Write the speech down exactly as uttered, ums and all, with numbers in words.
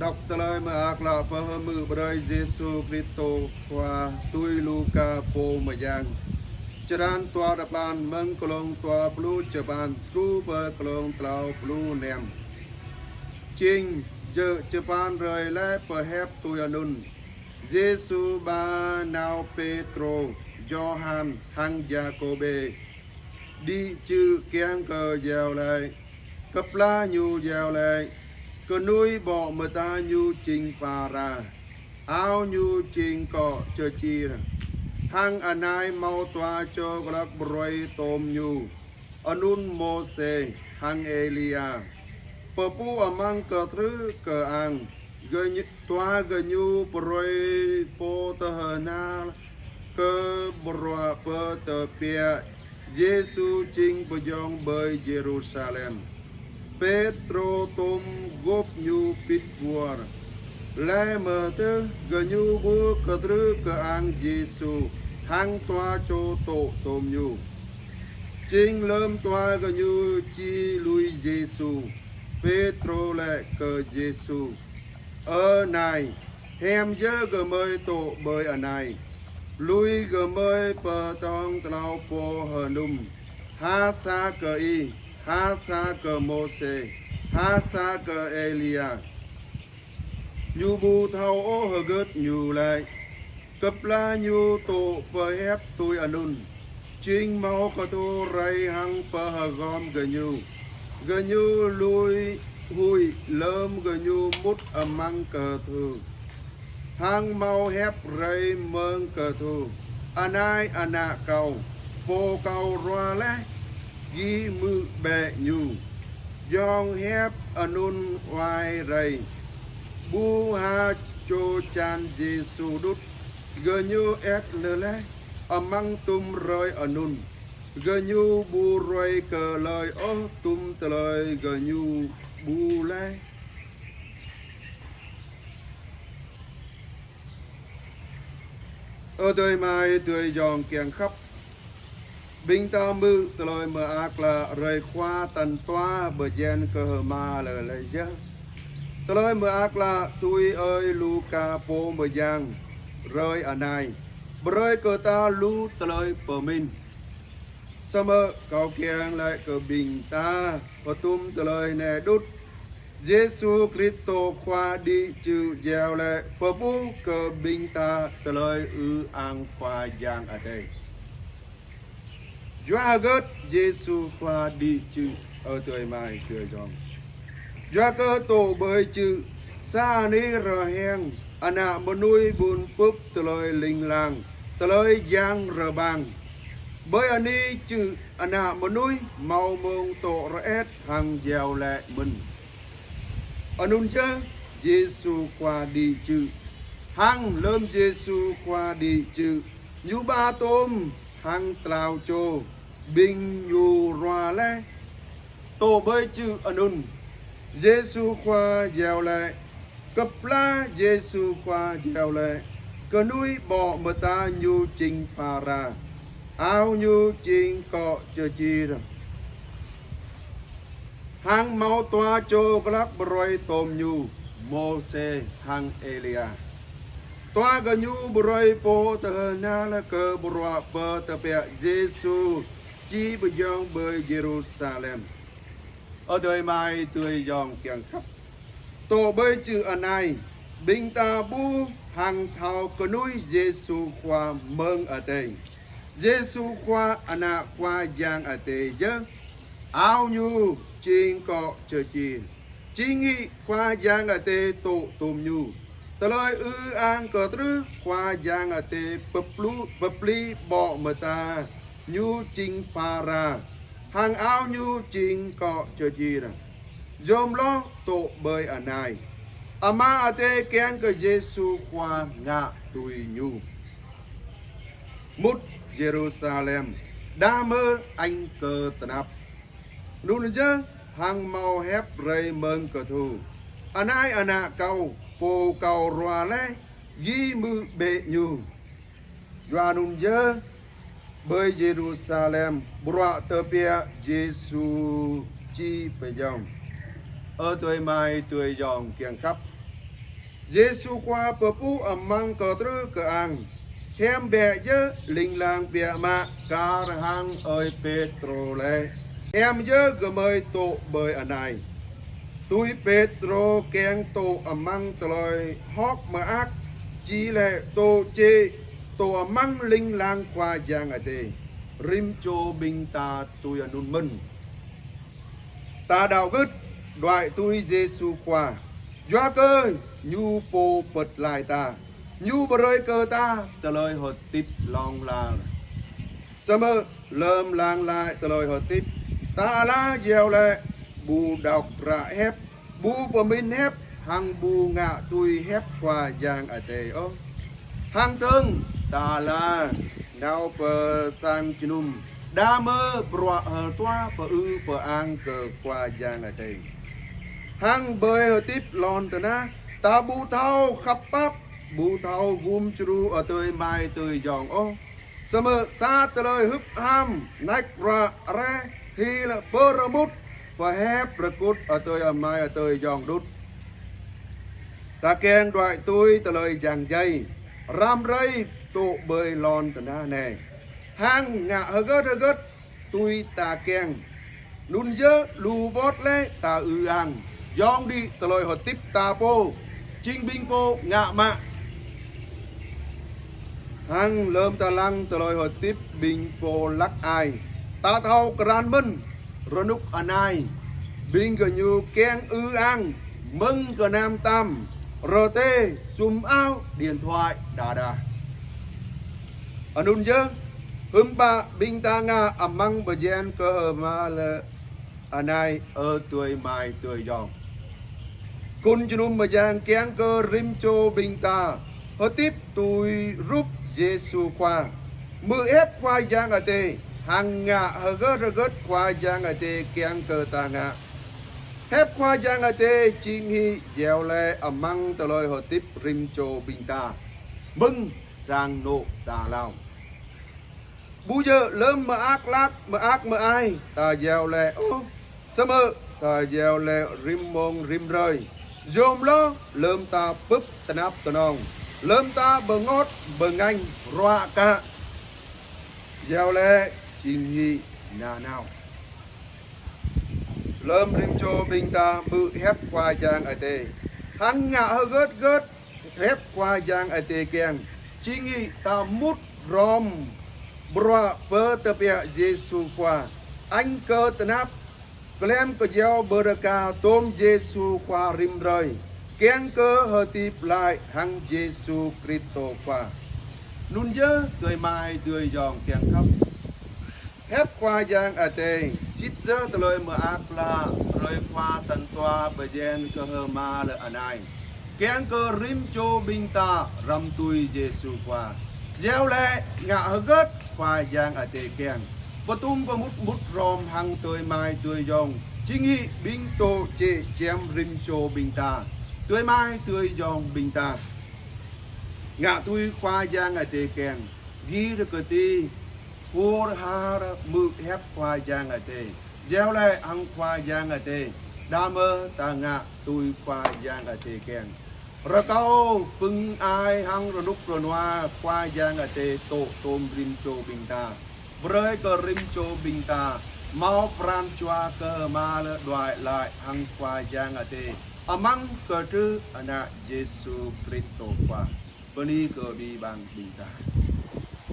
Đŏk tơlơi mơak klă pơhmư̆ brơi Yêsu Kristô Khua tui Luka pô mơyang. Črăn dua rơpăn, mơ̆ng glông dua pluh čơpăn truh pơ glông klâo pluh năm. Čing jơ̆ čơpăn hrơi laih pơhiăp tui anŭn, Yêsu ba nao Pêtrô, Yôhan hăng Yakôbê đĭ čư̆ kiăng kơ iâu laĭ. Kơplah ñu iâu laĭ, kơnuih ƀô̆ mơta ñu jing phara, ao ñu jing kô̆ čơčir. Hăng anai hmâo dua čô glăk brơi tôm ñu, anŭn Môsê hăng Êlia, pơƀuh amăng kơtrưh kơang. Gơñu, dua gơñu brơi pô tơhơnal kơ bruă pơtơbiă Yêsu jing pơjŏng ƀơi Yêrusalem. Pêtrô tôm gŏp ñu pĭt buăr. Laih mơdơh gơñu ƀuh kơtrưh kơang Yêsu hăng dua čô dŏ tôm ñu. Jing lơm dua gơñu či lui Yêsu, Pêtrô laĭ kơ Yêsu: Ơ Nai, hiam yơh gơmơi dŏ ƀơi anai. Lui gơmơi pơdơ̆ng klâo pô hơnum, ha sa kơ ih, ha sa kơ Môsê, ha sa kơ Êlia. Ñu ƀu thâo ôh hơgĕt ñu laĭ. Kơplah ñu dŏ pơhiăp tui anŭn, jing hmâo kơtô rai hăng pơhơgŏm gơñu. Gơñu lui huĭ lơm gơñu mŭt amăng kơthu. Hăng hmâo hiăp rai mơ̆ng kơthu: Anai ană kâo, pô kâo ruah laih, gih hmư̆ bĕ ñu. Giŏng hiăp anŭn wai rai, ƀu ha čô čan Yêsu đŭt. Gơñu ĕt lơleh amăng tum hrơi anŭn. Gơñu ƀu ruai kơ hlơi ôh tum tơlơi gơñu ƀuh laih. Ơ adơi amai adơi ayŏng kiăng khăp, ƀing ta hmư̆ tơlơi mơak klă hrơi Khua tal dua bơyan kơ hơma lơ lơ yơh. Tơlơi mơak klă tui ơi Luka pô mơyang hrơi anai brơi kơ ta lu tơlơi pơmĭn. Samơ̆ kâo kiăng laĭ kơ ƀing ta pơtum tơlơi anai đŭt. Yêsu Kristô Khua đĭ čư̆ iâu laĭ pơƀuh kơ ƀing ta tơlơi ư ang Khua Yang Adai. Yua hơgĕt Yêsu Khua đĭ čư̆, ơ adơi amai adơi ayŏng? Yua kơ dŏ ƀơi čư̆, sa anih rơhiăng, ană mơnuih ƀun bưp tơlơi ling lang, tơlơi yang rơbang. Ƀơi anih čư̆ ană mơnuih hmâo mông dŏ rơĕt hăng iâu laĭ mơ̆n. Anŭn yơh Yêsu Khua đĭ čư̆. Hăng lơm Yêsu Khua đĭ čư̆, ñu ba tôm hăng klâo čô ƀing ñu ruah laih. Dŏ ƀơi čư̆ anŭn, Yêsu Khua iâu laĭ. Kơplah Yêsu Khua iâu laĭ, kơnuih ƀô̆ mơta ñu jing phara, ao ñu jing kô̆ čơčir. Hăng hmâo dua čô glăk brơi tôm ñu, Môsê hăng Êlia. Dua gơñu brơi pô tơhơnal kơ bruă pơtơbiă Yêsu či pơjŏng ƀơi Yêrusalem. Ơ adơi amai adơi ayŏng kiăng khăp, dŏ ƀơi čư̆ anai, ƀing ta ƀuh hăng thâo kơnuih Yêsu Khua mơ̆ng adai. Yêsu Khua ană Khua Yang Adai yơh. Ao ñu jing kô̆ čơčir. Jing hĭ Khua Yang Adai dŏ tôm ñu. Tơlơi ư ang kơtrưh Khua Yang Adai pơplư-, pơplih ƀô̆ mơta ñu jing phara, hăng ao ñu jing kô̆ čơčir. Yom hloh dŏ ƀơi anai, Ama Adai kiăng kơ Yêsu Khua ngă tui ñu. Mŭt Yêrusalem, đah mơ̆ añ kơ tơnap. Anŭn yơh hăng hmâo hiăp rai mơ̆ng kơthu: Anai ană kâo, pô kâo ruah laih, gih hmư̆ bĕ ñu. Yua anŭn yơh ƀơi Yêrusalem bruă tơbiă Yêsu či pơjŏng. Ơ adơi amai adơi ayŏng kiăng khăp, Yêsu Khua pơpŭ amăng kơtrưh kơang: Hiam bĕ yơh ling lang biă mă, kar hăng ơi Pêtrô lĕ, hiam yơh gơmơi tŭ ƀơi anai. Tui Pêtrô kiăng tŭ amăng tơlơi hơ̆k mơak, či lĕ tŭ čĕ, tŭ amăng ling lang Khua Yang Adai. Rĭm čô ƀing ta tui anŭn mơ̆n. Ta đaŏ gưt đuaĭ tui Yêsu Khua, yua kơ Ñu pô pơtlaih ta, Ñu brơi kơ ta tơlơi hơdip hlŏng lar. Samơ̆ lơ̆m lăng glaĭ tơlơi hơdip, ta ala yua lĕ ƀu đaŏ ră hiăp, ƀu pơmĭn hiăp, hăng ƀu ngă tui hiăp Khua Yang Adai ôh. Hăng tơ̆ng ta ala nao pơ sang jơnum, đah mơ̆ bruă hơtua pơư pơang kơ Khua Yang Adai. Hăng ƀơi hơdip lŏn tơnah, ta ƀu thâo khăp pap, ƀu thâo gum djru adơi amai adơi ayŏng ôh. Samơ̆ sa tơlơi hưp ham, nač ruă rĕ, hil pơrơmut, pơhiăp rơkŭt adơi amai adơi ayŏng đôč. Ta kiăng đuaĭ tui tơlơi jang jai, răm rai tŭ ƀơi lŏn tơnah anai, hăng ngă hơgĕt hơgĕt tui ta kiăng. Anŭn yơh lu wơ̆t lĕ ta ư ang, yŏng đĭ tơlơi hơdip ta pô, jing ƀing pô ngă mă. Hăng lơ̆m ta lăng tơlơi hơdip ƀing pô lăk ai, ta thâo krăn mơ̆n, rơnŭk anai, ƀing gơñu kiăng ư ang mơ̆ng gơnam tam, rơtê, sum ao, điện thoại, đa đa. Anŭn yơh, hiư̆m pă ƀing ta ngă amăng bơyan kơhma̱l anai, ơ adơi amai adơi ayŏng. Khul jơnum mơyang kiăng kơ rĭm čô ƀing ta hơdip tui rup Yêsu Khua, hmư̆ hiăp Khua Yang Adai, hăng ngă hơgĕt hơgĕt Khua Yang Adai kiăng kơ ta ngă. Hiăp Khua Yang Adai jing hĭ iâu laĭ amăng tơlơi hơdip rĭm čô ƀing ta mơ̆ng sang anŏ ta hlâo. Ƀu djơ̆ lơ̆m mơak hlak, mơak mơai, ta iâu laĭ ôh, samơ̆ ta iâu laĭ rĭm mông rĭm hrơi. Yom hloh lơ̆m ta bưp tơnap tơnong, lơ̆m ta bơngot bơngañ ruă kă, iâu laĭ jing hĭ nanao. Lơ̆m rĭm čô ƀing ta hmư̆ hiăp Khua Yang Adai, hăng ngă hơgĕt hơgĕt hiăp Khua Yang Adai kiăng, jing hĭ ta mŭt hrŏm bruă pơtơbiă Yêsu Khua, añ kơ tơnap, klem kơyâo bơrơka tôm Yêsu Khua rĭm hrơi, kiăng kơ hơdip glaĭ hăng Yêsu Kristô Khua. Anŭn yơh adơi amai adơi ayŏng kiăng khăp. Hiăp Khua Yang Adai, sĭt yơh tơlơi mơak hlak, hrơi Khua tal dua bơyan kơhma̱l anai, kiăng kơ rĭm čô ƀing ta răm tui Yêsu Khua, iâu laĭ ngă hơgĕt Khua Yang Adai kiăng. Pơtum pơmŭt mŭt hrŏm hăng adơi amai adơi ayŏng, jing hĭ ƀing tŏ čĕ čiăm rĭm čô ƀing ta, adơi amai adơi ayŏng ƀing ta ngă tui Khua Yang Adai kiăng. Gir kơti, hur har hmư̆ hiăp Khua Yang Adai, iâu laĭ hăng Khua Yang Adai, đah mơ̆ ta ngă tui Khua Yang Adai kiăng. Rơkâo pơ̆ng ai hăng rơnŭk rơnua Khua Yang Adai tŏ tôm rĭm čô ƀing ta. Brơi kơ rĭm čô ƀing ta hmâo pran jua kơhma̱l đuaĭ glaĭ hăng Khua Yang Adai amăng kơtrưh Ană Yêsu Kristô Khua. Bơni kơ abih bang ƀing ta.